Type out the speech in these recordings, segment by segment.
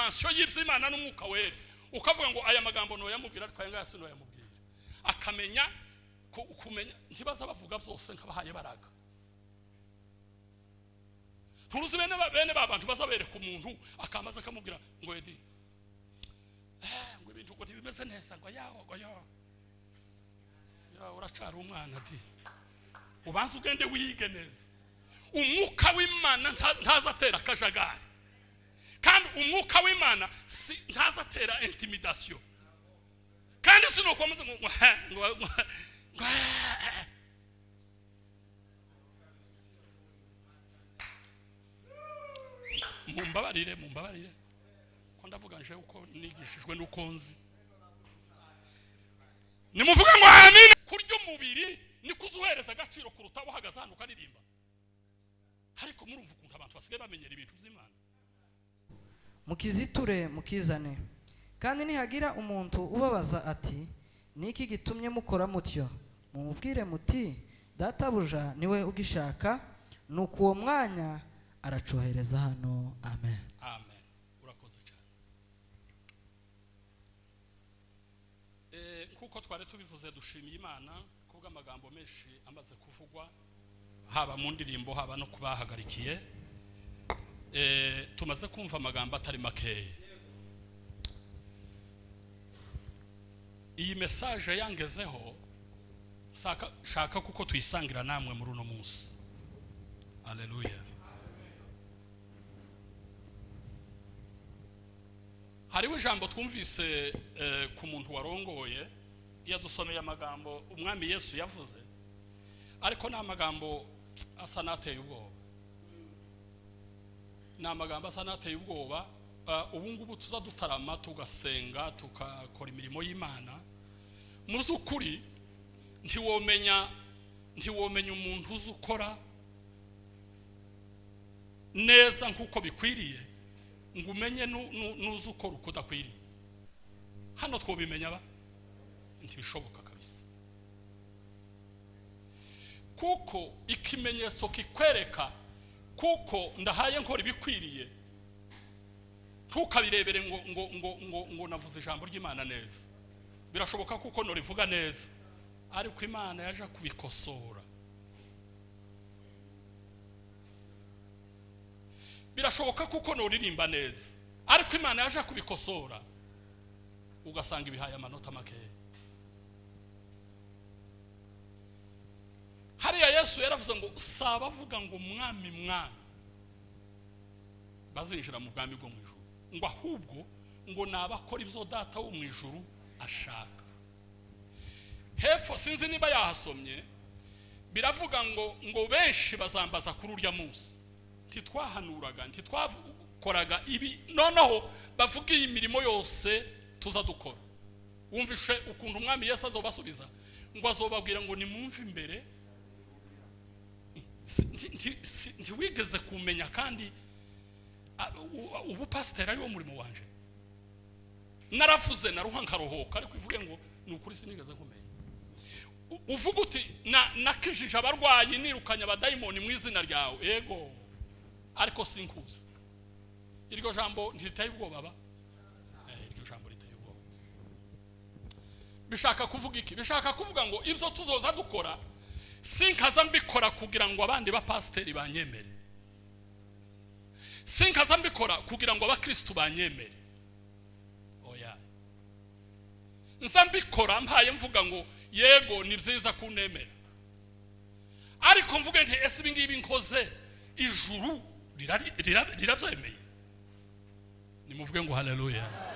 dimension y'iby'Imana n'Umwuka Wera, ukavuga ngo aya magambo noyamubwira, ariko aya ngaya sinoyamubwira. Akamenya kumenya ntibaza bavuga byose nkabahaye baraga. Turuzi bene ba bantu baza bereka umuntu, akamaze akamubwira ngo edi ngo ibintu ngo ntibimeze neza, ngo yaho, ngo yo ya uracara umwana di, ubanza ugende wige neza. Umwuka w'Imana ntazatera akajagari, kandi Umwuka w'Imana si ntazatera intimidation, kandi si nuko ngo ngo ngo ngo ngo. Mumbabarire, mumbabarire ko ndavuga nje uko nigishijwe n'uko nzi. Nimuvuge ngo amina. Kurya umubiri niko uzuhereza agaciro kuruta uhagaze hano ukaririmba. Ariko murumva ukuntu abantu basigaye bamenyera ibintu by'Imana. Mukiziture, mukizane. Kandi nihagira umuntu ubabaza ati: 'Niki gitumye mukora mutyo?' Mumubwire muti: 'Databuja niwe ugishaka.' Nuko uwo mwanya aracohereza hano." Amen. Amen, urakoze cyane. Nk'uko twari tubivuze, dushimiye Imana kubw'amagambo menshi amaze kuvugwa, haba mu ndirimbo, haba no kubahagarikiye. Tumaze kumva amagambo atari makeya. Iyi message yangezeho, shaka kuko tuyisangira namwe muri uno munsi. Aleluya! Hariho ijambo twumvise ku muntu warongoye, yadusomeye amagambo Umwami Yesu yavuze, ariko ni amagambo asa n'ateye ubwoba, ni amagambo asa n'ateye ubwoba. Ubu ngubu tuza dutarama, tugasenga, tukakora imirimo y'Imana. Mu by'ukuri ntiwomenya umuntu uzi ukora neza nk'uko bikwiriye, ngo umenye n'uzi ukora uko udakwiriye. Hano twobimenya ba? Ntibishoboka kabisa, kuko ikimenyetso kikwereka kuko ndahaye nkora ibikwiriye, ntukabirebere ngo navuze ijambo ry'Imana neza. Birashoboka kuko norivuga neza, ariko Imana yaje kubikosora. Birashoboka kuko noririmba neza, ariko Imana yaje kubikosora, ugasanga ibihaye amanota makeya. Hariya Yesu yaravuze ngo si abavuga ngo "Mwami, Mwami" bazinjira mu bwami bwo mu ijuru, ngo ahubwo ngo ni abakora ibyo Data wo mu ijuru ashaka. Hepfo, sinzi niba yahasomye, biravuga ngo benshi bazambaza kuri urya munsi: "Ntitwahanuraga? Ntitwakoraga ibi?" Noneho bavuga iyi mirimo yose tuza dukora. Wumvishe ukuntu Umwami Yesu azobasubiza? Ngo azobabwira ngo nimwumve imbere, ntiwigeze kumenya. Kandi ubu pasiteri ari wo murimo wanje, naravuze naruha nkaruhuka, ariko ivuge ngo ni ukuri sinigeze nkumenya. Uvuga uti nakijije abarwayi, nirukanye abadayimoni mu izina ryawe. Yego, ariko sinkuzi. Iryo jambo ntiriteye ubwoba ba? Iryo jambo riteye ubwoba. Bishaka kuvuga iki? Bishaka kuvuga ngo ibyo tuzoza dukora, sinkaza mbikora kugira ngo abandi bapasiteri banyemere, sinkaza mbikora kugira ngo abakristu banyemere. Oya, nza mbikora mpaye mvuga ngo yego, ni byiza kunemera, ariko mvuge nti ese ibi ngibi nkoze ijuru rirabyemeye? Nimuvuge ngo haleluya!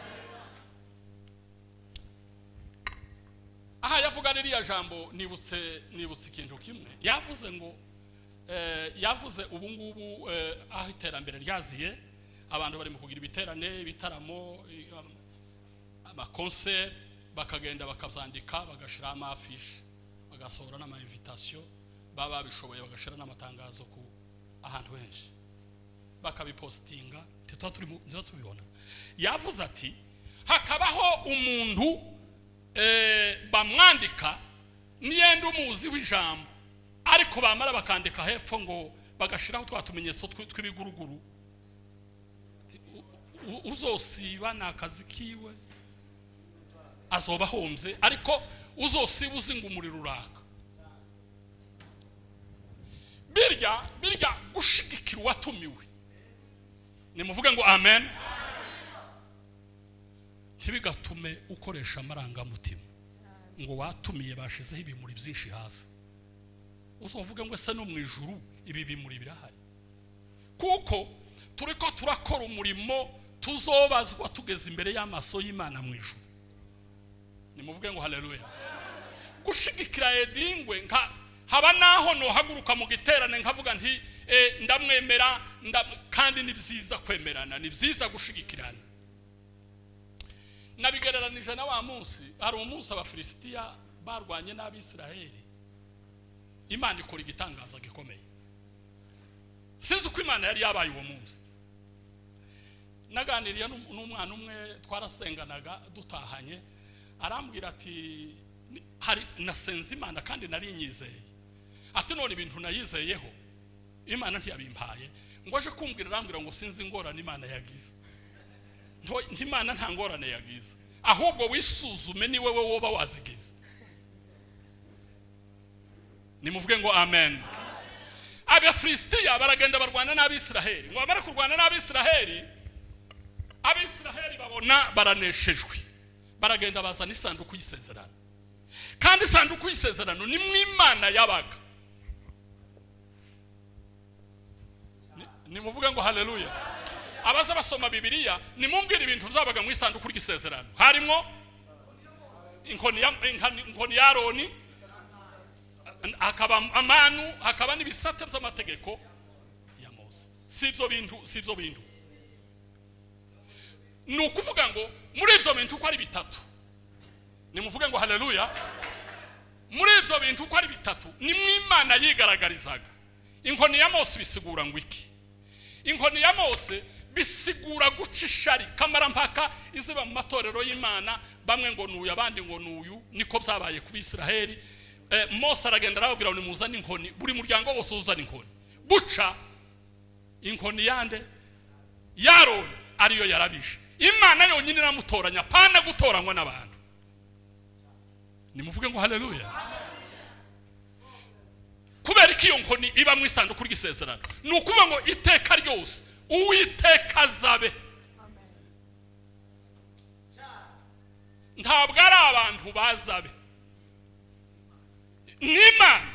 Aha yavuga ririya jambo, nibutse ikintu kimwe yavuze ngo yavuze ubu ngubu aho iterambere ryaziye, abantu bari mu kugira ibiterane, ibitaramo, amakonseri, bakagenda bakabyandika, bagashyiraho amafishi, bagasohora n'ama invitation, baba babishoboye bagashyira n'amatangazo ku ahantu henshi, bakabipositinga, ntituba ntituba tubibona. Yavuze ati hakabaho umuntu bamwandika niyenda umuzi w'ijambo, ariko bamara bakandika hepfo ngo bagashyiraho twa tumenyetso tw'ibiguruguru. Uzosiba ni akazi kiwe, azoba ahombye, ariko uzosiba uzi ngo umuriro uraka. Birya birya gushigikira uwatumiwe, nimuvuge ngo amen. Ntibigatume ukoresha amarangamutima ngo watumiye bashizeho ibimuri byinshi hasi. Uzovuge ngo ese no mu ijuru ibi bimuri birahari? Kuko turiko turakora umurimo tuzobazwa tugeze imbere y'amaso y'Imana mu ijuru. Nimuvuge ngo haleluya. Gushigikira Edingwe, nka haba naho nohaguruka mu giterane nkavuga nti ndamwemera, kandi ni byiza kwemerana, ni byiza gushigikirana. Nabigereranije na wa munsi, hari umunsi Abafilisitiya barwanye n'Abisiraheli, Imana ikora igitangaza gikomeye. Sinzi uko Imana yari yabaye uwo munsi. Naganiriye n'umwana umwe twarasenganaga dutahanye, arambwira ati hari nasenze Imana kandi nari nyizeye, ati none ibintu nayizeyeho Imana ntiyabimpaye. Ngo aje kumbwira, arambwira ngo sinzi ingorane Imana yagize. Imana nta ngorane yagize, ahubwo wisuzume ni wewe woba wazigize. Nimuvuge ngo amen. Abafilisitiya baragenda barwana n'Abisiraheli. Ngo bamara kurwana n'Abisiraheli, Abisiraheli babona baraneshejwe, baragenda bazana isanduku y'isezerano. Kandi isanduku y'isezerano ni mu Imana yabaga. Nimuvuge ngo haleluya. Abaza basoma Bibiliya, nimumbwire ibintu byabaga mu isanduku ry'isezerano. Harimo inkoni ya Aroni, hakaba amanu, hakaba n'ibisate by'amategeko ya Mose. Si ibyo bintu, si ibyo bintu. Ni ukuvuga ngo muri ibyo bintu uko ari bitatu, nimuvuge ngo haleluya. Muri ibyo bintu uko ari bitatu ni mu Imana yigaragarizaga. Inkoni ya Mose bisigura ngo iki? Inkoni ya Mose bisigura guca ishari kamarampaka iziba mu matorero y'Imana, bamwe ngo nuyu abandi ngo nuyu. Niko byabaye ku Bisiraheli. Mose aragenda arababwira ngo nimuzane inkoni, buri muryango wose uzana inkoni. Buca inkoni yande? Ya Aroni, ariyo yarabishe. Imana yonyine iramutoranya, pana gutoranywa n'abantu. Nimuvuge ngo haleluya. Kubera ko iyo nkoni iba mu isanduku ry'isezerano, ni ukuvuga ngo iteka ryose Uwiteka azabe. Ntabwo ari abantu bazabe, n'Imana.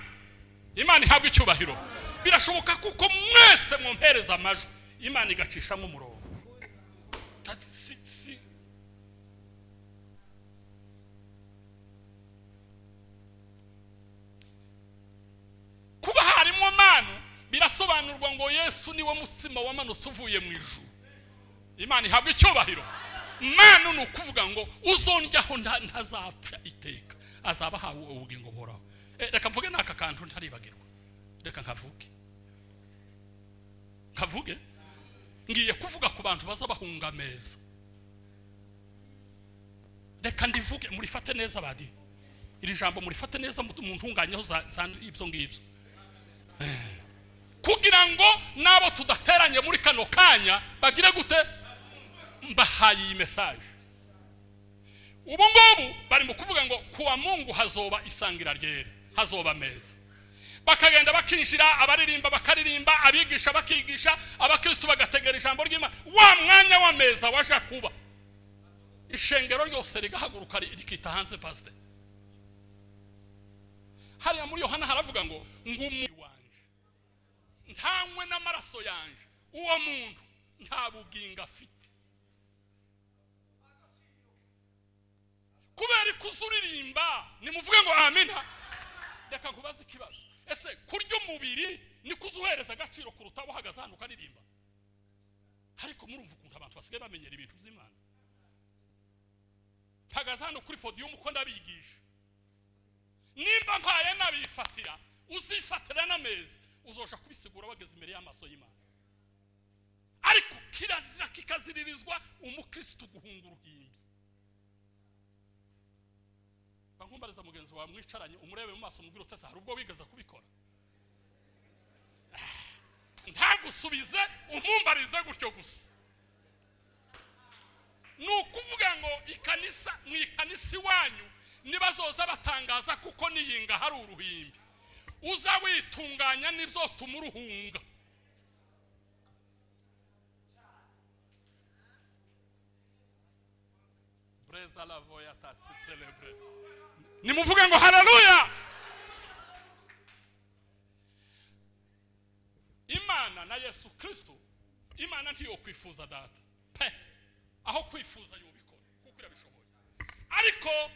Imana ihabwa icyubahiro. Birashoboka kuko mwese mwompereza amajwi, Imana igacishamo umurongo. Kuba harimo manu birasobanurwa ngo Yesu niwe mutsima wamanutse uvuye mu ijuru. Imana ihabwa icyubahiro. Manu ni ukuvuga ngo uzondyaho ntazapfa iteka, azaba ahawe ubugingo buhoraho. Reka mvuge n'aka kantu ntaribagirwa, reka nkavuge. Ngiye kuvuga ku bantu baza bahunga ameza. Reka ndivuge, murifate neza badi, iri jambo murifate neza, muntunganyeho ibyo ngibyo, kugira ngo nabo tudateranye muri kano kanya bagire gute. Mbahaye iyi message ubu ngubu bari mu kuvuga ngo kuwa Mungu hazoba isangira ryera, hazoba ameza. Bakagenda bakinjira, abaririmba bakaririmba, abigisha bakigisha, abakristo bagategera ijambo ry'Imana. Wa mwanya w'ameza waje kuba, ishengero ryose rigahaguruka rikita hanze pastor. Hariya muri Yohana haravuga ngo ngumuri wanje ntanywe n'amaraso yanje, uwo muntu nta bugingo afite. Kubera kuzuririmba, nimuvuge ngo amina. Reka nkubaze ikibazo, ese kurya umubiri ni kuzuhereza agaciro kuruta uhagaze hano ukaririmba? Ariko murumva ukuntu abantu basigaye bamenyera ibintu by'Imana. Mpagaze hano kuri podium uko ndabigisha, nimba mpaye nabifatira, uzifatira n'ameza, uzosha kubisigura wageze imbere y'amaso y'Imana. Ariko kirazira kikaziririzwa umukristo guhunga uruhimbi. Nkumbariza mugenzi wawe mwicaranye, umurebe mu maso, mubwire utese hari ubwo wigeze kubikora? Ntagusubize, umumbarize gutyo gusa. Ikanisa iwanyu nibazoza batangaza kuko niyinga hari uruhimbi, uza witunganya nibzotuma uruhunga. Breza la voyata si celebre. Nimuvuge ngo haleluya. Imana na Yesu Kristo, Imana ntiyokwifuza data pe, aho kwifuza yobikora kuko irabishoboye. Ariko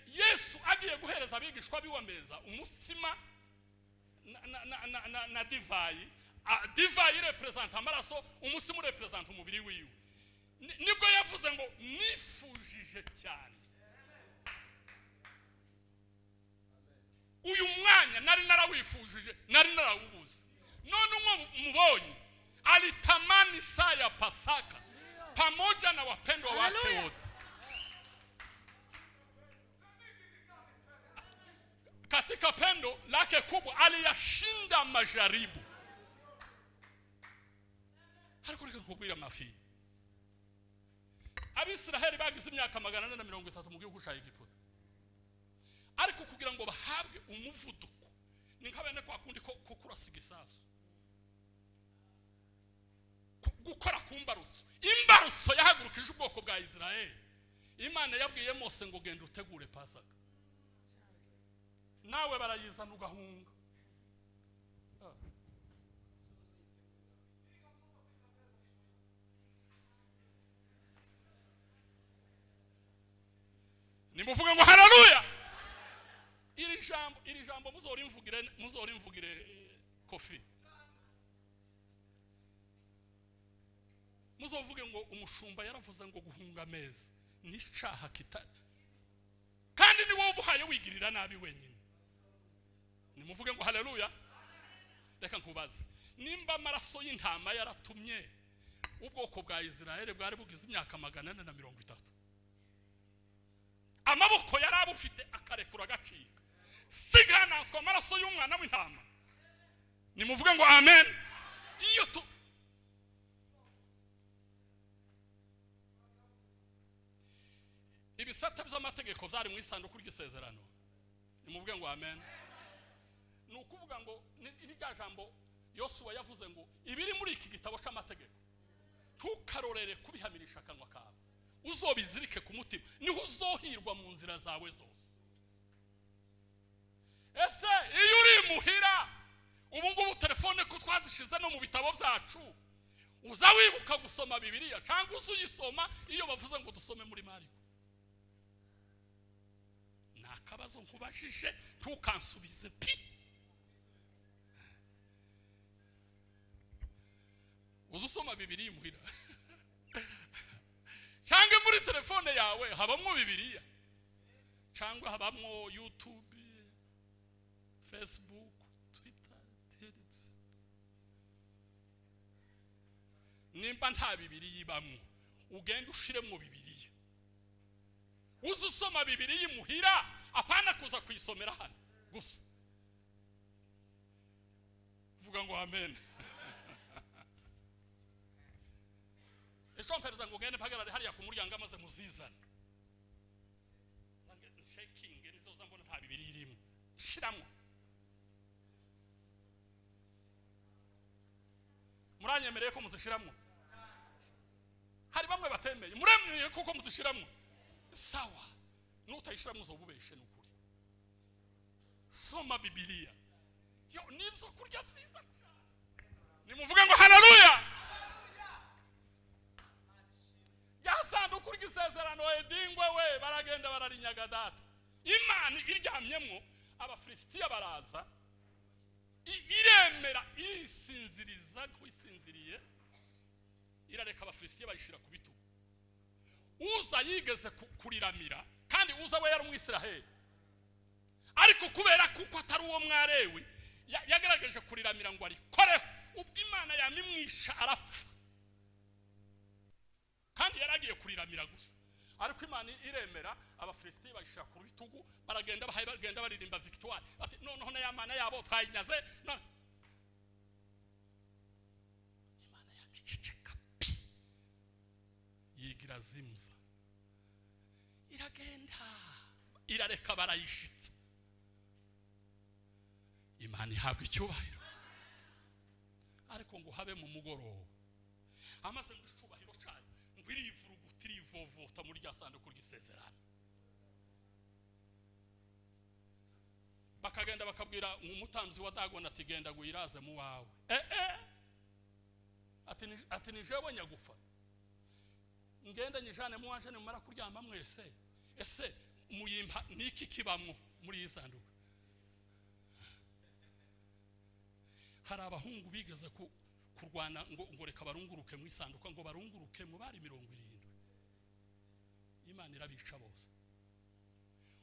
Yesu agiye guhereza abigishwa biwe ameza umutsima na divayi. Divayi irepresenta amaraso, umutsima urepresenta umubiri wiwe. Nibwo yavuze ngo nifujije cyane uyu mwanya, nari narawifujije, nari narawubuze, none umwe mubonye. Alitamani saa ya Pasaka pamoja na wapendwa wake Hallelujah. wote. Katika pendo lake kubwa aliyashinda majaribu. Ariko reka nkubwire amafi, Abisiraheli bagize imyaka 430 mu gihugu cya Egiputa, ariko kugira ngo bahabwe umuvuduko ni nka bene kwa kundi ko kurasiga isasu, gukora ku mbarutso. Imbarutso yahagurukije ubwoko bwa Isiraheli. Imana yabwiye Mose ngo genda utegure Pasaka, nawe barayizana ugahunga. Nimuvuge ngo haleluya. Iri jambo muzorimvugire Kofi, muzovuge ngo umushumba yaravuze ngo guhunga ameza n'icaha kita, kandi ni wowe ubuhaye wigirira nabi wenyine. Nimuvuge ngo haleluya. Reka nkubaze, nimba amaraso y'intama yaratumye ubwoko bwa Israeli bwari bugize imyaka 430, amaboko yari abufite akarekura agacika, siganaswa amaraso y'umwana w'intama. Nimuvuge ngo amen. Iyo tu ibisate by'amategeko byari mu isanduku ry'isezerano. Nimuvuge ngo amen. Ni ukuvuga ngo ni rya jambo Yosuwa yavuze ngo ibiri muri iki gitabo cy'amategeko ntukarorere kubihamirisha akanwa kawe, uzobizirike ku mutima, niho uzohirwa mu nzira zawe zose. Ese iyo uri muhira ubu ngubu telefone ko twazishize no mu bitabo byacu, uza wibuka gusoma Bibiliya cyangwa uza uyisoma iyo bavuze ngo dusome muri Mariko? Ni akabazo nkubajije, ntukansubize pi. Uza usoma Bibiliya imuhira cyangwa muri telefone yawe habamwo Bibiliya, cyangwa habamwo YouTube, Facebook, Twitter? Nimba nta Bibiliya ibamwo, ugende ushiremwo Bibiliya, uza usoma Bibiliya imuhira, apana kuza kuyisomera hano gusa. Vuga ngo amen. Ejo mpereza ngo ngende mpagarare hariya ku muryango maze muzizane, nange nshekinge, nizoza mbona nta Bibiliya irimo nshiramwo. Muranyemereye ko muzishiramwo? Hari bamwe batemeye. Muremeye kuko muzishiramwo? Sawa, nutayishiramwo uzobubeshe. Nukuri soma Bibiliya yo nibyo kurya byiza cyane. Nimuvuge ngo haleluya. Ya sanduku ry'isezerano edingwe we, baragenda bararinyaga data, Imana iryamyemwo. Abafilisitiya baraza, iremera irisinziriza nk'isinziriye, irareka Abafilisitiya bayishira ku bitugu. Uza yigeze kuriramira, kandi Uza we yari umwisiraheli, ariko kubera kuko atari uwo mwarewe yagaragaje kuriramira ngo arikoreho, ubwo Imana yamimwisha arapfa, kandi yari agiye kuriramira gusa. Ariko Imana iremera, Abafilisitiya bayishira ku bitugu, baragenda bahaye, bagenda baririmba victoire, bati noneho na ya mana yabo twayinyaze. Imana yamiceceka pi, yigira zimza. Iragenda irareka barayishitsa. Imana ihabwa icyubahiro. Ariko ngo habe mu mugoroba, amaze ngo icubahiro cyayo ngo irivuruguta, irivovota muri rya sanduku ry'isezerano. Bakagenda bakabwira umutambyi wa Dagoni ati: "Genda wiraze mu wawe." Ati: "Ni jewe nyagufa, ngenda nyijane mu wanje, nimumara kuryama mwese, ese muyimpa niki kibamwo muri iyi sanduku?" Hari abahungu bigeze kurwana ngo reka barunguruke mu isanduka, ngo barunguruke mu bari 70, Imana irabica bose.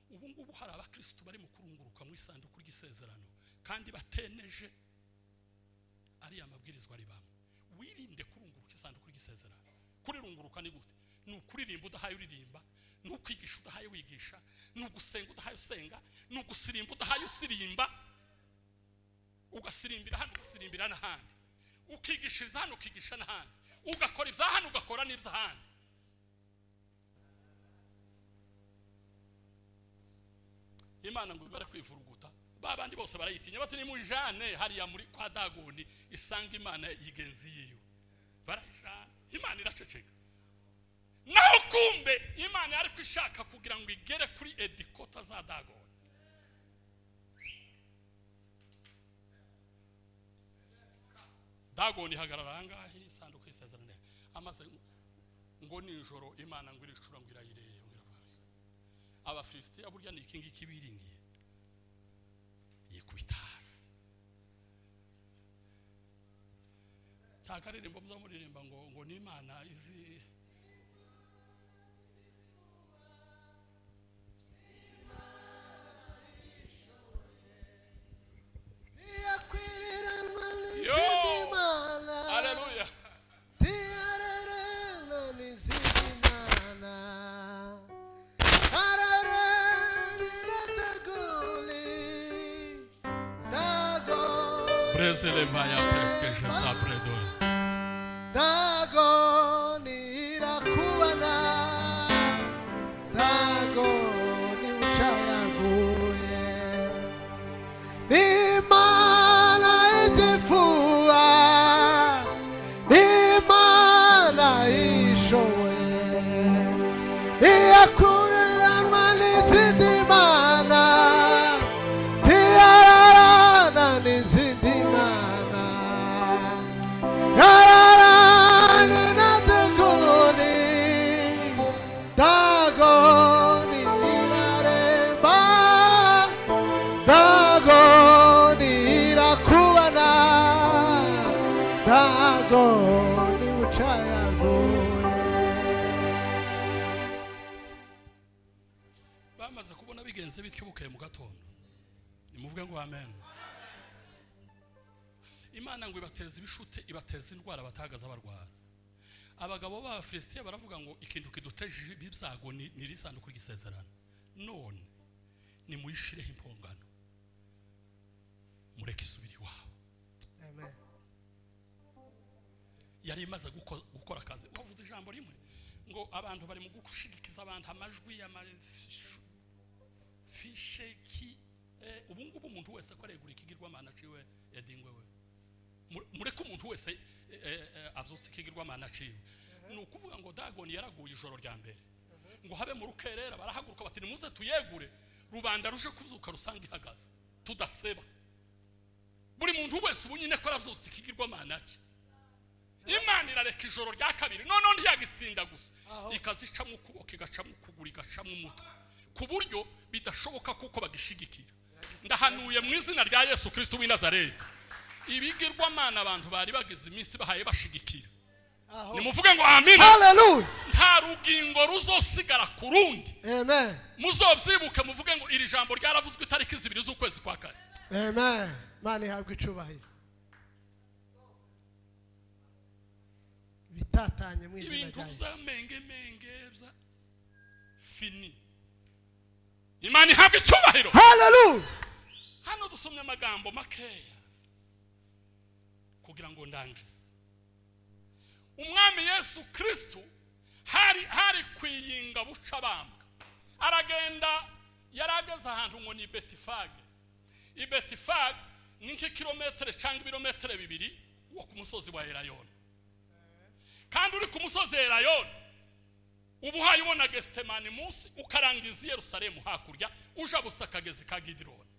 Ubu ngubu hari abakristo bari mu kurunguruka mu isanduku ry'isezerano kandi bateneje ariya mabwirizwa ari bamwe. Wirinde kurunguruka isanduku ry'isezerano. Kurirunguruka ni gute? Ni ukuririmba udahaye uririmba, ni ukwigisha udahaye wigisha, ni ugusenga udahaye usenga, ni ugusirimba udahaye usirimba, ugasirimbira hano, ugasirimbira n'ahandi, ukigishiriza hano, ukigisha n'ahandi, ugakora ibya hano, ugakora n'iby'ahandi. Imana ngo ibare kwivuruguta, ba bandi bose barayitinya, bati: "Nimujane hariya muri kwa Dagoni, isanga Imana yigenzi yiwe." Barayijana, Imana iraceceka. Naho kumbe Imana yari kwishaka kugira ngo igere kuri edikota za Dagoni. Dagoni ihagarara ahangaha, isanduku y'isezerano. Amaze ngo nijoro Imana ngo iricura, ngo irayireba, ngo iravuga: "Abafilisitiya burya ni iki ngiki biringiye." Yikubita hasi. Nta karirimbo muza muririmba ngo ni Imana izi. Ntiyakwiriranwa Yo! n'izindi mana. Haleluya. Ntiyarerana n'izindi mana. Ararerera Dagoni, Dagoni. Brezele vaya presque je sabre dore. Dagoni irakubana, Dagoni ucayaguye. Imana igipfuba, Imana ishoboye, iyakureranwa n'izindi mana, ntiyararana n'izindi mana. Yararana na Dagoni, Dagoni iraremba, Dagoni irakubana, Dagoni ucayaguye. Bamaze kubona bigenze bityo, bukeye mu gatondo, nimuvuge ngo amen. Imana ngo ibateza ibishute, ibateza indwara batagaza barwara. Abagabo b'Abafilisitiya baravuga ngo: "Ikintu kiduteje ibyago ni iri sanduku ry'isezerano. None nimuyishireho impongano, mureke isubire iwabo." Amen. Yari imaze gukora akazi. Wavuze ijambo rimwe ngo abantu bari mu gushigikiza abantu amajwi, fishe ki. Ubu ngubu umuntu wese ko aregura ikigirwamana ciwe, edingwe we, mureke umuntu wese abyutse ikigirwamana ciwe. Ni ukuvuga ngo Dagoni yaraguye ijoro rya mbere, ngo habe mu rukerera barahaguruka bati: "Nimuze tuyegure, rubanda ruje kuzuka rusanga ihagaze, tudaseba." Buri muntu wese ubu nyine ko arabyutse ikigirwamana cye. Imana irareka ijoro rya kabiri, noneho ntiyagitsinda gusa, Aho. ikazicamo ukuboko, igacamo ukuguru, igacamo umutwe, ku buryo bidashoboka kuko bagishigikira. Ndahanuye mu izina rya Yesu Kristo w'i Nazareti, ibigirwamana abantu bari bagize iminsi bahaye bashigikira, Aho. nimuvuge ngo amina. Hallelujah. Nta rugingo ruzosigara ku rundi. Amen. Muzobyibuke, muvuge ngo iri jambo ryaravuzwe itariki 2 z'ukwezi kwa kane. Amen. Imana ihabwa icubahiro. Bitatanye mu izina Ibintu rya Yesu. by'amengemenge bya fini. Imana ihabwa icyubahiro. Hallelujah. Hano dusomye amagambo makeya kugira ngo ndangize. Umwami Yesu Kristu hari kwiyinga buca bambwa. Aragenda, yarageze ahantu ngo ni Betifage. I Betifage ni nk'ikirometero cyangwa ibirometero 2 wo ku musozi wa Elayono. Kandi uri ku musozi Elayono uba uhaye ubona Gesitemani munsi, ukarangiza i Yerusalemu hakurya, uja busa akagezi ka Gidironi.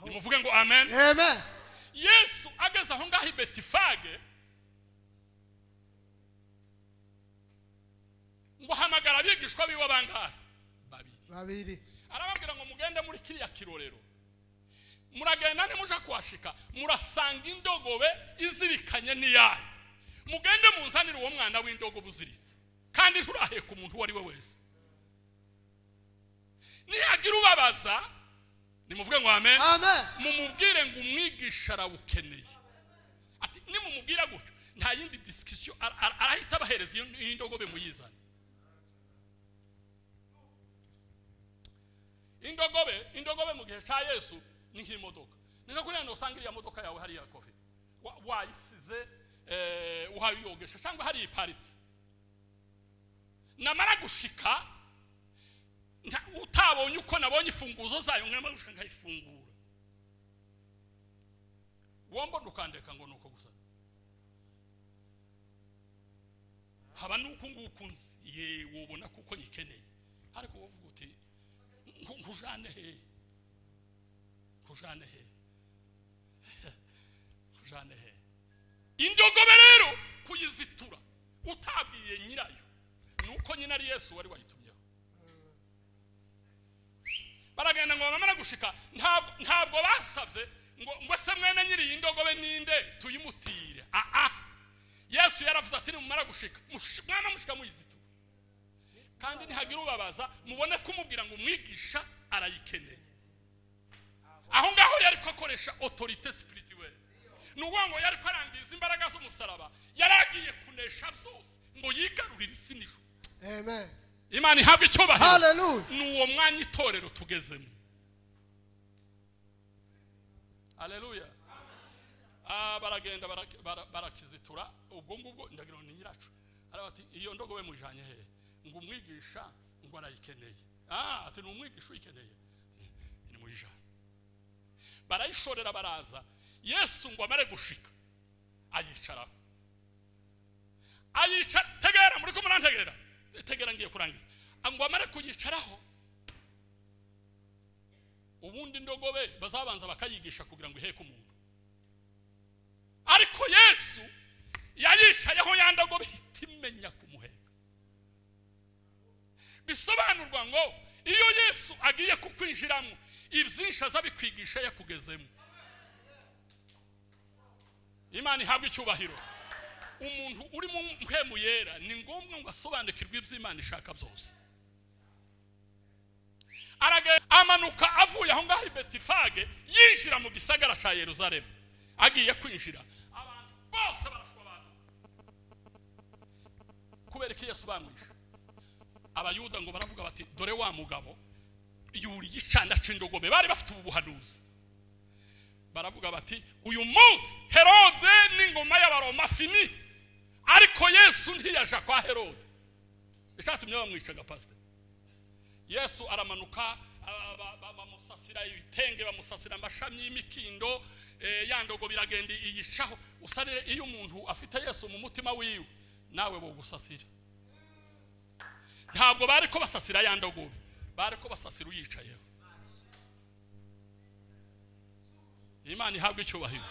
Nimuvuge ngo amen. Amen. Yesu ageze aho ngaho i Betifage ngo ahamagara abigishwa biwe bangahe? Babiri. Babiri. Arababwira ngo mugende muri kiriya kirorero, muragenda nimuja kuhashika murasanga indogobe izirikanye n'iyayo, mugende munzanire uwo mwana w'indogobe uziritse, kandi nturaheka umuntu uwo ari we wese. Nihagira ubabaza, nimuvuge ngo amen. Amen. Mumubwire ngo umwigisha arawukeneye. Ati nimumubwira gutyo nta yindi discussion, arahita abahereza iyo indogobe muyizane. Indogobe mu gihe cya Yesu ni nk'imodoka. Ni nka kuriya usanga iriya modoka yawe hariya kofi wayisize, uhayogesha cyangwa hariya iparitse, namara gushika utabonye uko nabonye imfunguzo zayo, nkamara gushika nkayifungura, wombona ukandeka ngo nuko gusa haba nuko nguko nzi ye wobona kuko nyikeneye, ariko wovuga uti nkujane he, nkujane he, nkujane he. Indogobe rero kuyizitura utabwiye nyirayo, nuko nyina ari Yesu wari wayitumyeho. Baragenda ngo bamara gushika, ntabwo basabye ngo se mwene nyiri iyi ndogobe ninde tuyimutire. Yesu yaravuze ati nimumara gushika mwana mushika muyizitura, kandi ntihagira ubabaza, mubone kumubwira ngo umwigisha arayikeneye. Aho ngaho yari ko akoresha autorité spirituelle, ni ukuvuga ngo yari ko arangiza imbaraga z'umusaraba, yaragiye kunesha byose ngo yigarurire isi n'ijuru. Amen. Imana ihabwe icyubahiro. Hallelujah. Ni uwo mwanya itorero tugezemo. Haleluya. Baragenda barakizitura. Ubwo ngubwo ndagira ngo ni nyiracu. Aravuga ati iyo ndogobe mujanye hehe? Ngo umwigisha ngo arayikeneye. Ati ni umwigisha uyikeneye, ni muyijane. Barayishorera baraza. Yesu ngo amare gushika ayicaraho, ayica. Tegera, muri ko murantegera, tegera ngiye kurangiza. Ngo amare kuyicaraho, ubundi indogobe bazabanza bakayigisha kugira ngo iheke umuntu, ariko Yesu yayicayeho ya ndogobe ihita imenya kumuheka. Bisobanurwa ngo iyo Yesu agiye kukwinjiramo, ibyinshi aza bikwigisha yakugezemo. Imana ihabwe icyubahiro. Umuntu uri mu mpemu yera ni ngombwa ngo asobanukirwe iby'Imana ishaka byose. Aragenda amanuka avuye aho ngaho i Betifage, yinjira mu gisagara cya Yerusalemu. Agiye kwinjira, abantu bose barashwa kubera ko Yesu bamwishe. Abayuda ngo baravuga bati dore wa mugabo yuriye icanda c'indogobe. Bari bafite ubu buhanuzi, baravuga bati uyu munsi Herode n'ingoma y'Abaroma fini. Ariko Yesu ntiyaja kwa Herode, icyatumye bamwicaga pastor. Yesu aramanuka, bamusasira ibitenge, bamusasira amashami y'imikindo, ya ndogobe iragenda iyicaho. Usarire, iyo umuntu afite Yesu mu mutima wiwe, nawe bogusasira. Ntabwo bari ko basasira ya ndogobe, bari ko basasira uyicayeho. Imana ihabwe icyubahiro.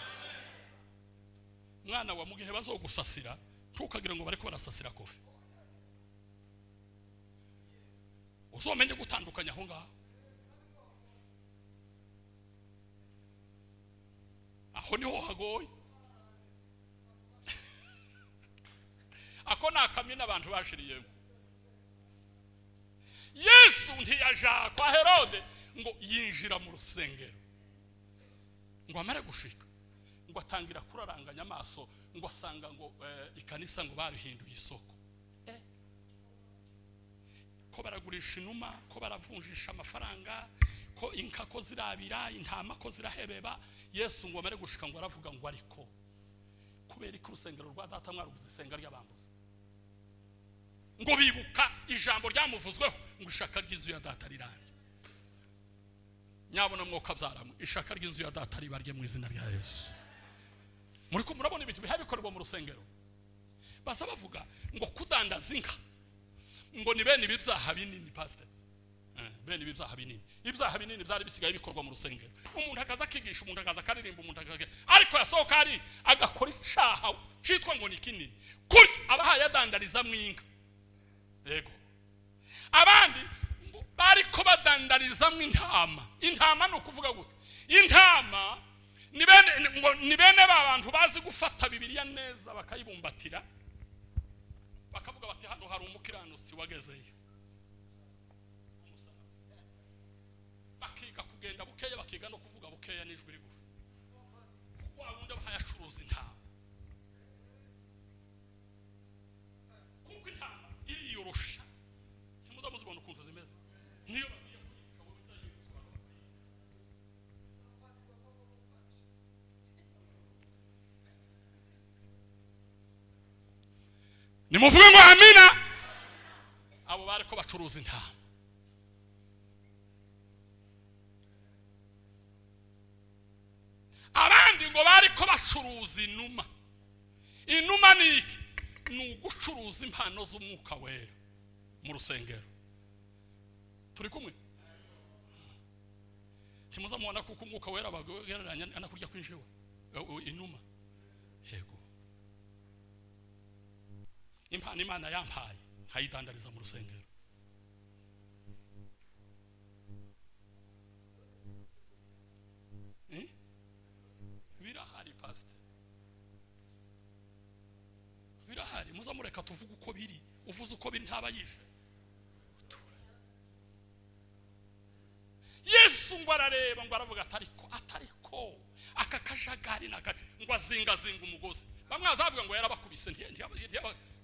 Mwana wa mugihe bazogusasira, ntukagira ngo bariko barasasira kofi. Uzomenye gutandukanya aho ngaho. Aho niho hagoye. Ako nakamye n'abantu bashiriyemo. Yesu ntiyaja kwa Herode ngo yinjira mu rusengero, ngo amare gushika ngo atangira kuraranganya amaso, ngo asanga ngo ikanisa ngo barihinduye isoko, ko baragurisha inuma, ko baravunjisha amafaranga, ko inka ko zirabira, intama ko zirahebeba. Yesu ngo amare gushika ngo aravuga ngo ariko kubera ko urusengero rwa data mwarugize isenga ry'abambuzi. Ngo bibuka ijambo ryamuvuzweho ngo ishaka ry'inzu ya data rirarye. Nyabona mwuka byaramwe, ishaka ry'inzu ya data ribarye mu izina rya Yesu. Muri ko murabona ibintu bihaye bikorerwa mu rusengero. Baza bavuga ngo kudandaza inka ngo ni bene ibi byaha binini, pastor. Bene ibi byaha binini, ibyaha binini byari bisigaye bikorwa mu rusengero. Umuntu akaza akigisha, umuntu akaza akaririmba, umuntu akaza, ariko yasohoka ari agakora icaha citwa ngo ni kinini, kurya abahaye adandariza mu inka. Yego, abandi ngo bariko badandariza mu intama. Intama ni ukuvuga gute? Intama ni bene, ngo ni bene ba bantu bazi gufata Bibiliya neza bakayibumbatira, bakavuga bati hano hari umukiranutsi wagezeyo. Bakiga kugenda bukeya, bakiga no kuvuga bukeya n'ijwi rigufi. Wa wundi abahayacuruza intama, kuko intama iriyorosha. Ntimuza muzibona ukuntu zimeze, niyo bagiye kuyica wowe uzayiyorosha abantu bakayica. Nimuvuge ngo amina. Abo bariko bacuruza intama. Abandi ngo bariko bacuruza inuma. Inuma ni iki? Ni ugucuruza impano z'umwuka wera mu rusengero. Turi kumwe? Ntimuza mubona kuko umwuka wera bagereranya na kurya kw'injiwa, inuma. Yego, impano Imana yampaye nkayidandariza mu rusengero. Birahari pastor, birahari. Muza mureka tuvuge uko biri. Uvuze uko biri ntaba yishe. Yesu ngo arareba, ngo aravuga atariko, atariko aka kajagari naka, ngo azingazinga umugozi. Bamwe bazavuga ngo yarabakubise,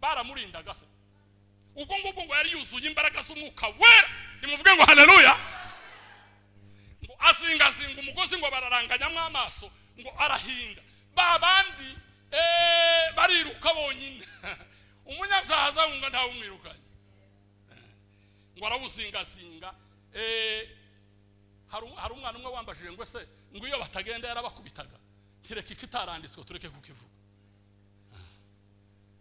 baramurindaga se. Ubwo ngubwo ngo yari yuzuye imbaraga z'umwuka wera. Nimuvuge ngo haleluya. Ngo azingazinga umugozi, ngo bararanganyamwo amaso, ngo arahinda. Ba bandi bariruka bonyine. Umunyabyaha azahunga ntawe umwirukanye. Ngo arawuzingazinga. Hari umwana umwe wambajije ngo ese ngo iyo batagenda yarabakubitaga. Tireke ikitaranditswe tureke kukivuga.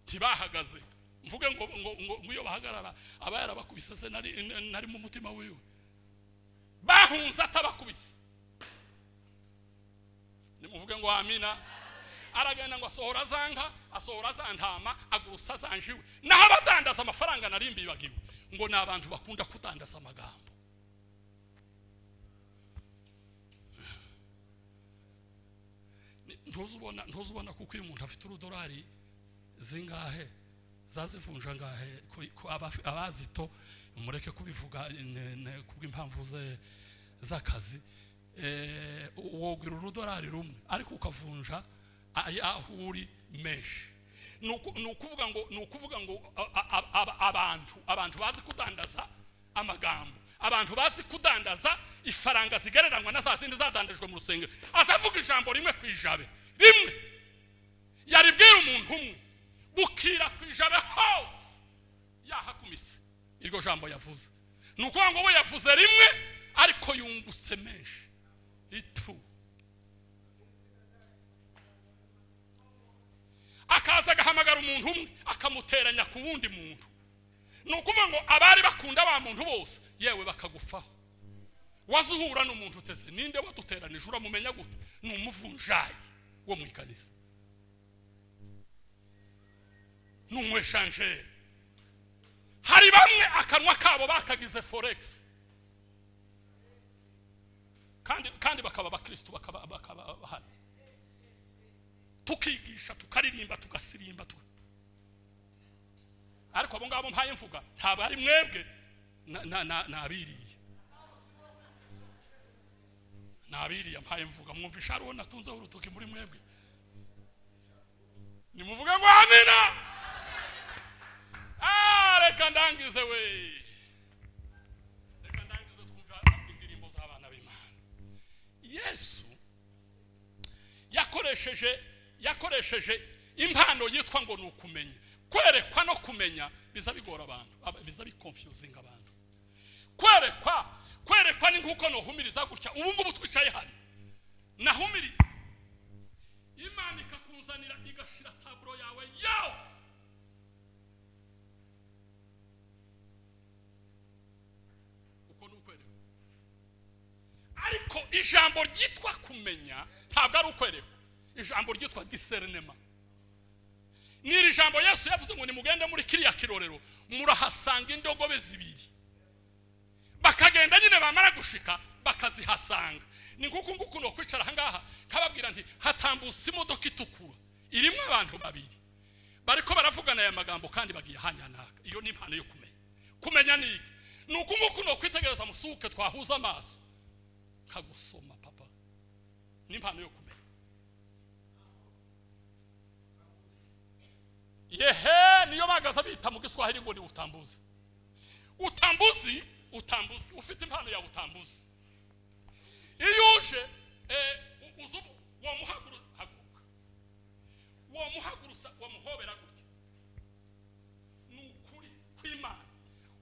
Ntibahagaze. Mvuge ngo ngo ngo iyo bahagarara aba yarabakubise se nari mu mutima wiwe. Bahunze atabakubise. Nimuvuge ngo amina. Aragenda ngo asohora zanka, asohora zantama, agurusa zanjiwe. Naho abadandaza amafaranga narimbi bagiwe ngo ni abantu bakunda kudandaza amagambo. Ntuzubona kuko uyu muntu afite urudolari zingahe zazivunja ngahe, abazito mureke kubivuga kubw'impamvu z'akazi. Wogwira urudolari rumwe ariko ukavunja aho uri menshi. Ni ukuvuga ngo abantu bazi kudandaza amagambo, abantu bazi kudandaza ifaranga zigereranywa na za zindi zadandajwe mu rusengero. Azavuga ijambo rimwe ku ijabe rimwe, yaribwira umuntu umwe bukira ku ijabe hose yahakumise iryo jambo yavuze. Ni ukuvuga ngo we yavuze rimwe ariko yungutse menshi. Itu akaza agahamagara umuntu umwe akamuteranya ku wundi muntu. Ni ukuvuga ngo abari bakunda ba muntu bose yewe bakagufaho. Wazuhura n'umuntu uteze ninde waduteranije uramumenya gute? Ni umuvunjayi wo mu ikanisa, ni umweshanjeri. Hari bamwe akanwa kabo bakagize forex, kandi bakaba abakristo, bakaba hano tukigisha, tukaririmba, tugasirimba. Ariko abo ngabo mpaye mvuga ntabwo ari mwebwe, nabiriye nabiriye mpaye mvuga. Mwumvisha hariho natunzeho urutoki muri mwebwe. Nimuvuge ngo amina. Reka ndangize we, reka ndangize twumva indirimbo z'abana b'Imana. Yesu yakoresheje impano yitwa ngo ni ukumenya. Kwerekwa no kumenya biza bigora abantu, biza biconfusinga abantu. Kwerekwa ni nkuko nohumiriza gutya. Ubu ngubu twicaye hano nahumiriza, Imana ikakuzanira igashira taburo yawe yose. Uko ni ukwerekwa. Ariko ijambo ryitwa kumenya ntabwo ari ukwerekwa. Ijambo ryitwa discernement ni iri jambo Yesu yavuze ngo nimugende muri kiriya kirorero murahasanga indogobe zibiri. Bakagenda nyine, bamara gushika bakazihasanga. Ni nkuko nguku no kwicara ahangaha kababwira nti hatambutse imodoka itukura irimo abantu babiri bariko baravugana aya magambo kandi bagiye hanyanaka. Iyo ni impano yo kumenya. Kumenya ni iki? Ni uku nguku no kwitegereza musuke twahuza amaso kagusoma papa. Ni impano yo kumenya. Yehe, niyo bagaza bita mu Giswahili ngo ni utambuzi. Utambuzi, utambuzi, ufite impano ya utambuzi. Iyo uje uzubu wamuhaguruka, wamuhagurusa, wamuhobera gutya, ni ukuri kw'Imana,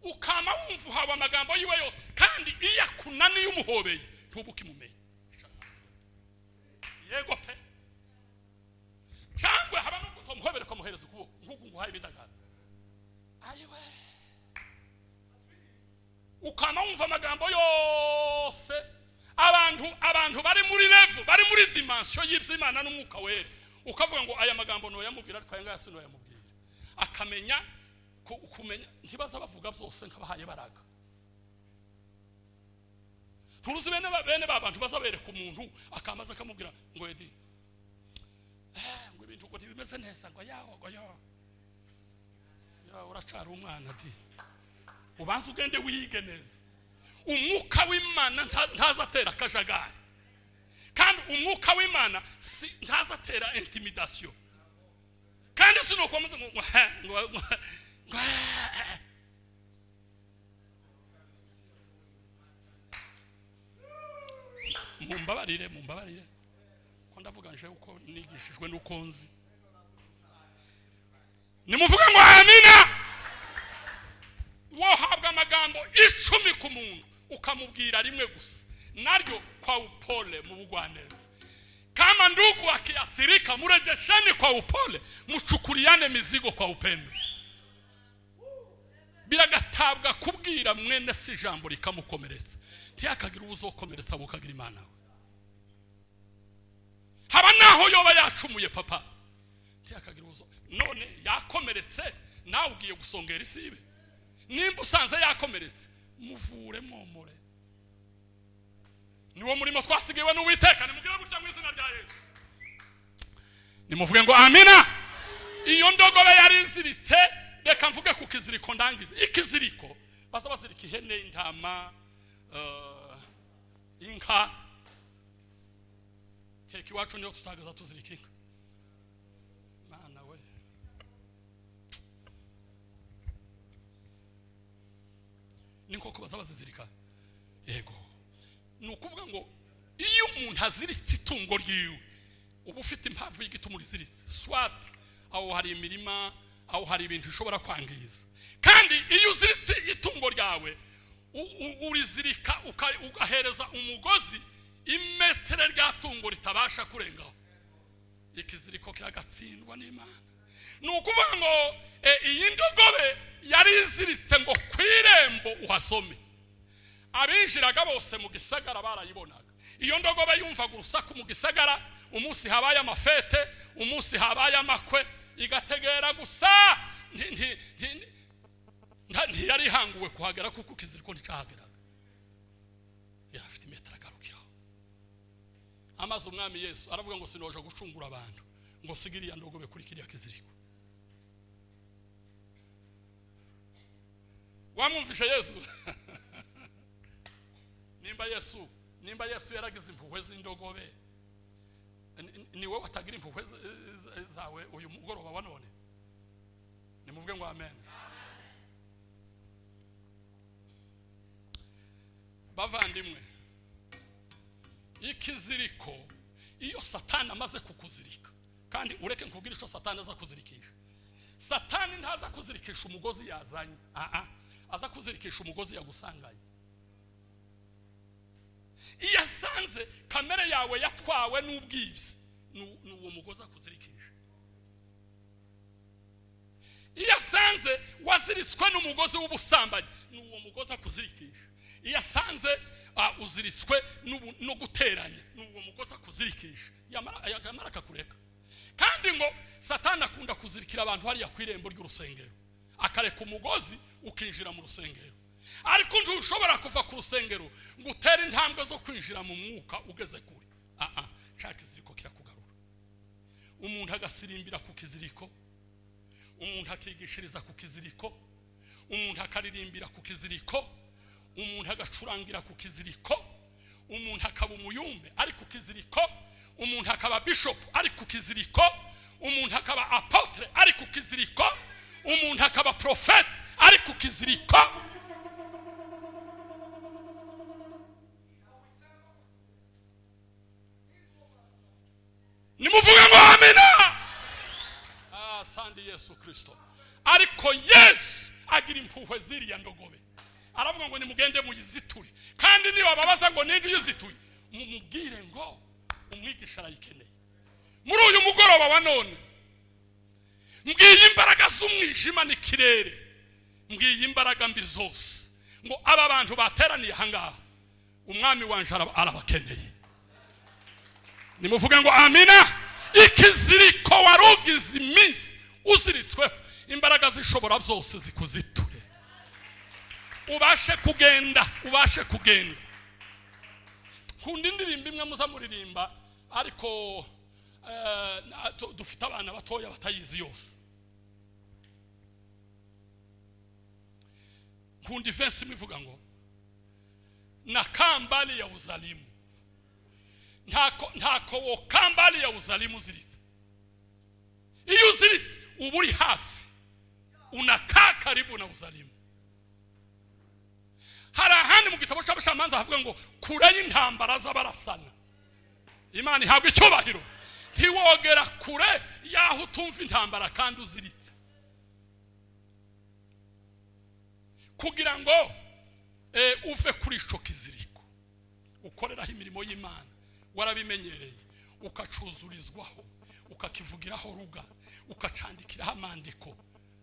ukama wumva uhawe amagambo yiwe yose, kandi iyo akunaniye umuhobeye ntuba ukimumenye. Yego pe. Cyangwa haba no kutamuhobera ukamuhereza ukuboko nk'uku nguhaye ibidagara, ayiwe, ukama wumva amagambo yose. Abantu bari muri level, bari muri dimension y'iby'Imana n'umwuka wera, ukavuga ngo aya magambo noyamubwira ariko aya ngaya sinoyamubwira. Akamenya kumenya, ntibaza bavuga byose nkabahaye baraga. Turuzi bene ba bantu bazabereka umuntu akamaza akamubwira ngo Edi, ngo ibintu ngo ntibimeze neza, ngo yaho, ngo yo ya uracara umwana di, ubanza ugende wige neza. Umwuka w'Imana ntazatera akajagari, kandi umwuka w'Imana si ntazatera intimidation. Kandi sinokomeza ngo ngo mumbabarire, mumbabarire ko ndavuga nje uko nigishijwe n'uko nzi. Nimuvuge ngo amina. Wohabwa amagambo 10 ku muntu ukamubwira rimwe gusa, naryo kwa upole mu bugwaneza. Kama ndugu akiasirika, murejesheni kwa upole, muchukuliane mizigo kwa upendo. Biragatabwa kubwira mwene si ijambo rikamukomeretsa, ntiyakagira uzokomeretsa bukagira Imana we. Haba naho yoba yacumuye papa, ntiyakagira uzo. None yakomeretse, nawe ugiye gusongera isibe. Nimba usanze yakomeretse, muvure mwomore. Niwo murimo twasigiwe n'Uwiteka. Nimugire gutya mu izina rya Yesu. Nimuvuge ngo amina. Iyo ndogobe yari iziritse, reka mvuge ku kiziriko ndangize. Ikiziriko baza bazirika ihene, intama, inka. Keke iwacu niyo tutagaza tuzirika inka. Mana we, ni nkoko baza bazizirika. Yego, ni ukuvuga ngo iyo umuntu aziritse itungo ryiwe, uba ufite impamvu y'igituma uriziritse. Swat aho hari imirima, aho hari ibintu ushobora kwangiza. Kandi iyo uziritse itungo ryawe, urizirika ugahereza umugozi imetere rya tungo ritabasha kurengaho. Ikiziriko kiragatsindwa n'Imana. Ni ukuvuga ngo iyi ndogobe yari iziritse ngo ku irembo uhasome. Abinjiraga bose mu gisagara barayibonaga. Iyo ndogobe yumvaga urusaku mu gisagara, umunsi habaye amafete, umunsi habaye amakwe, igategera gusa. Ntiyari ihanguwe kuhagera kuko ikiziriko nticyahageraga. Yari afite imetero agarukiraho. Amaze umwami Yesu aravuga ngo sinoje gucungura abantu, ngo sigiriya ndogobe kuri kiriya kiziriko. Wamwumvishe Yesu? Nimba Yesu yaragize impuhwe z'indogobe, ni wowe watagira impuhwe zawe uyu mugoroba wa none? Nimuvuge ngo amen. Bavandimwe, ikiziriko iyo Satani amaze kukuzirika, kandi ureke nkubwire icyo Satani aza kuzirikisha. Satani ntaza kuzirikisha umugozi yazanye, aza kuzirikisha umugozi yagusanganye. Iyo asanze kamere yawe yatwawe n'ubwibzi, ni uwo mugozi akuzirikisha. Iyo asanze waziritswe n'umugozi w'ubusambanyi, ni uwo mugozi akuzirikisha. Iyo asanze uziritswe no guteranya, ni uwo mugozi akuzirikisha. Yamara akakureka. Kandi ngo Satani akunda kuzirikira abantu hariya ku irembo ry'urusengero, akareka umugozi ukinjira mu rusengero, ariko ntushobora kuva ku rusengero ngo utere intambwe zo kwinjira mu mwuka ugeze kure. Cya kiziriko kirakugarura. Umuntu agasirimbira ku kiziriko, umuntu akigishiriza ku kiziriko, umuntu akaririmbira ku kiziriko, umuntu agacurangira ku kiziriko, umuntu akaba umuyumbe ari ku kiziriko, umuntu akaba bishop ari ku kiziriko, umuntu akaba apotre ari ku kiziriko, umuntu akaba prophet ari ku kiziriko. Nimuvuge ngo amina. Sandi Yesu Kristo. Ariko Yesu agira impuhwe ziriya ndogobe, aravuga ngo nimugende muyiziture, kandi niba babaza ngo ninde uyizituye, mumubwire ngo umwigisha arayikeneye. Muri uyu mugoroba wa none mbwiye imbaraga z'umwijima n'ikirere, mbwiye imbaraga mbi zose, ngo aba bantu bateraniye aha ngaha umwami wanje arabakeneye. Nimuvuge ngo amina. Ikiziriko warugize iminsi uziritsweho, imbaraga zishobora byose zikuziture, ubashe kugenda, ubashe kugenda. Nkunda indirimbo imwe muza muririmba, ariko dufite abana batoya batayizi yose. Nkunda ivensi imwe ivuga ngo nakambali ya uzalimu. Ntako wokambali ya uzalimu uziritse. Iyo uziritse uba uri hafi, unakaa karibu na uzalimu. Hari ahandi mu gitabo cy'abacamanza havuga ngo kure y'intambara z'abarasana. Imana ihabwa icyubahiro. Ntiwogera kure y'aho utumva intambara kandi uziritse, kugira ngo uve kuri ico kiziriko ukoreraho imirimo y'Imana warabimenyereye, ukacuzurizwaho, ukakivugiraho ruga, ukacandikiraho amandiko.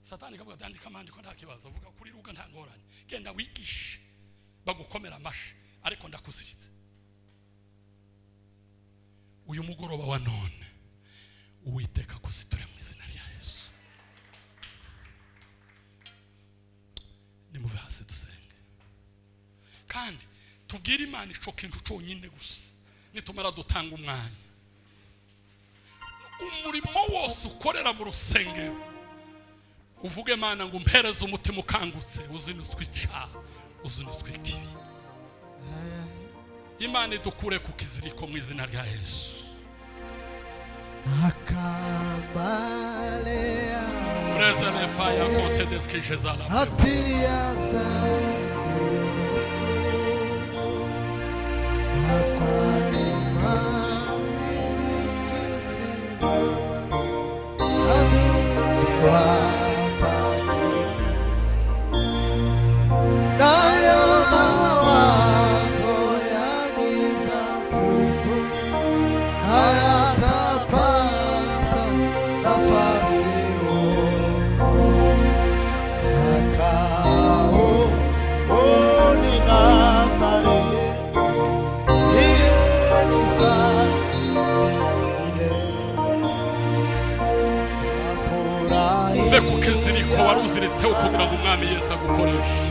Satani kavuga andika amandiko nta kibazo, vuga kuri ruga nta ngorane, genda wigishe bagukomera amashi, ariko ndakuziritse. Uyu mugoroba wa none Uwiteka akuziture mu izina rya Yesu. Nimuve hasi dusenge, kandi tubwire Imana ico kintu cyonyine gusa. Nitumara dutanga umwanya, umurimo wose ukorera mu rusengero uvuge Mana ngo umpereze umutima ukangutse, uzinutswe icyaha, uzinutswe ikibi. Imana idukure ku kiziriko mu izina rya Yesu. Brezele faya kote deskijezala. Uve ku kiziriko wari uziritseho kugira ngo umwami Yesu agukoreshe.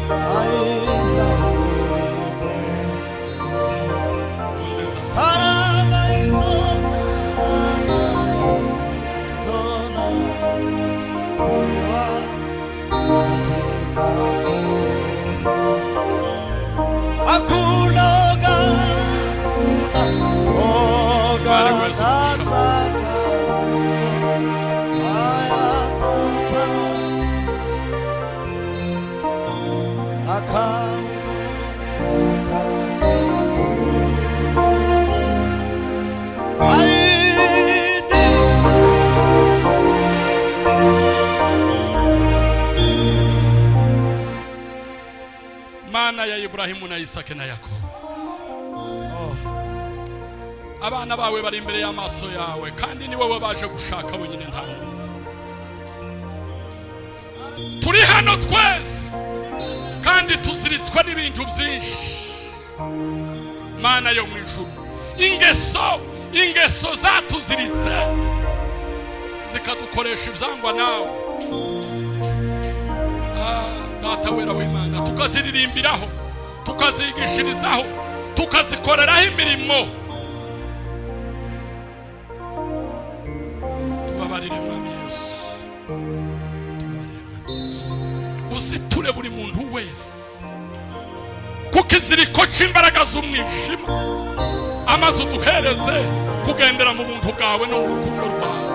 Mana ya Iburahimu na Isake na Yakobo, abana bawe bari imbere y'amaso yawe, kandi ni wowe baje gushaka wenyine, nta wundi. Turi hano twese kandi tuziritswe n'ibintu byinshi. Mana yo mu ijuru, ingeso zatuziritse zikadukoresha ibyangwa nawe. Data wera w'Imana, tukaziririmbiraho, tukazigishirizaho, tukazikoreraho imirimo. Tubabarire Mwami Yesu, tubabarire Mwami Yesu. Uziture buri muntu wese kuko iziriko cy'imbaraga z'umwijima, amaze uduhereze kugendera mu buntu bwawe no mu rukundo rwawe.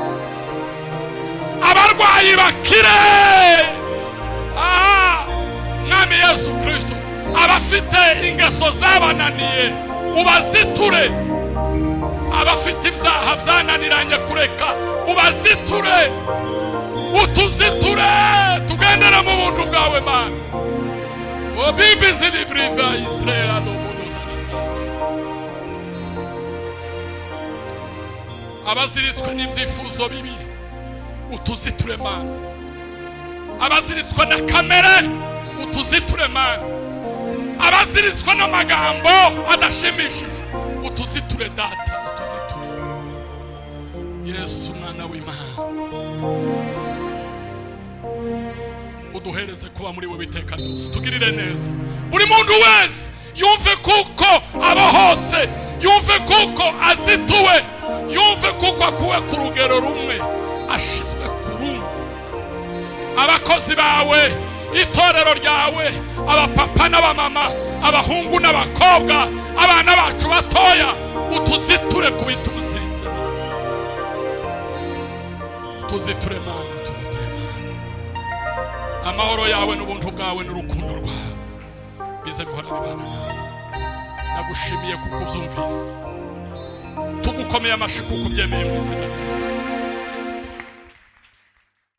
Abarwayi bakire. Mwami Yesu Kristo, abafite ingeso zabananiye ubaziture, abafite ibyaha byananiranye kureka ubaziture, utuziture tugendera mu buntu bwawe Mana. Obibi zilibriva Israel adobodoza. Abaziritswe n'ibyifuzo bibi utuziture Mana, abaziritswe na kamere utuziture Mana, abaziritswe n'amagambo adashimishije utuziture Data, utuziture Yesu mwana w'Imana. Uduhereze kuba muri we iteka ryose, tugirire neza buri muntu wese yumve kuko abohotse, yumve kuko azituwe, yumve kuko akuwe ku rugero rumwe ashizwe ku rundi. Abakozi bawe, itorero ryawe, abapapa n'abamama, abahungu n'abakobwa, abana bacu batoya, utuziture ku bituziritse Mana, utuziture Mana, utuziture Mana. Amahoro yawe n'ubuntu bwawe n'urukundo rwawe bize bihora bibana natwe. Ndagushimiye kuko ubyumvise, tugukomeye amashyi kuko ubyemeye mu izina rya Yesu.